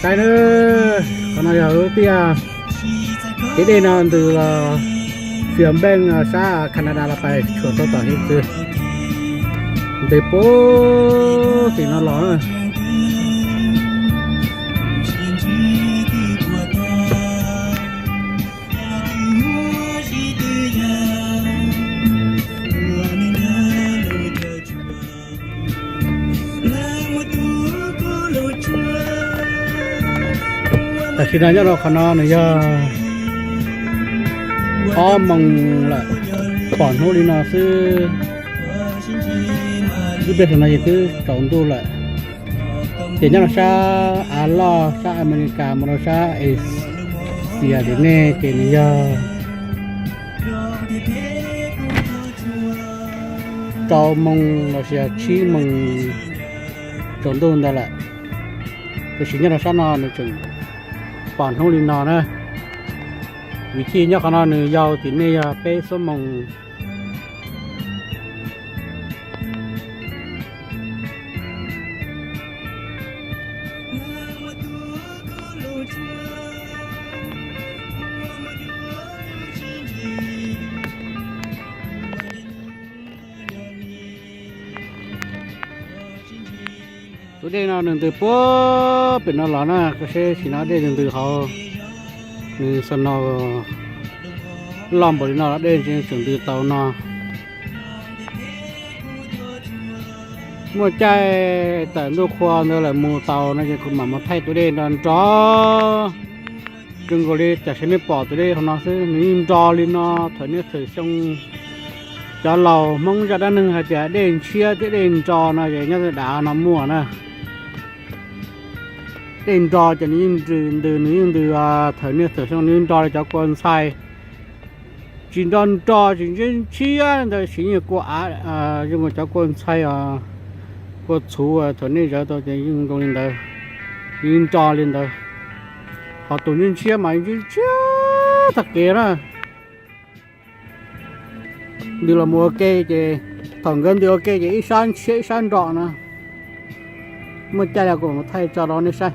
Saib nawb, qhov no yog lub tiaj, kev dej no ntws los Fairbanks sab Canada los pais tshuam rau tom hiav txwv, ntes puag tim no los. Tam sim no nyob rau qhov no nws yog ob moos lawm, pom hnub li no xwb, lub pej xeem no ces twb tsaus ntuj lawm. Ces nyob rau sab av loj sab Amelikas mus rau sab Asia tim nej ces nws yog rau moos los sis tsib moos tsaus ntuj ntawd lawm. Tiam sis nyob rau sab no nws tseem pom hnub li no na. Vim thij nyob qhov no nws yau tim nej yog peb xuab moos. Tus dej no nws ntws puag pem no los na, koj saib sim no dej ntws ntws hauv, nws snow loj npaum li no los dej tseem ntws tau no. Muaj caij tawm ntuj qhua ntawd lawm mus tau no ces kuv mam mus thaij tus dej nrov nrov zoo nkaus li tam sim nej pom tus dej hauv no xwb, nws yeej nro li no thaum niaj thaum xyoo. Cov laus Hmoob zaj dab neeg hais tias dej ntshiab thiab dej nro no ces nyob dav no muaj na. Dej nro ces nws yeej ntws, nws yeej ntws thaum niaj thaum xyoo, nws yeej nro li cov kua ntxhai. Tsis nro nro tsis ntshiab ntshiab ntawd sis yeej kua av, zoo nkaus cov kua ntxhai os, kua txhuv thaum nej zawv tau ces yeej zoo li ntawd, yeej nro li ntawd. Ho tus ntshiab ntshiab mas ntshiab ntshiab tag kev na. Ntws los mus ua ke ces thaum nkawd ntws ua ke ces ib sab ntshiab ib sab nro no. Muaj caij los kuv mam thaij tso rau nej saib.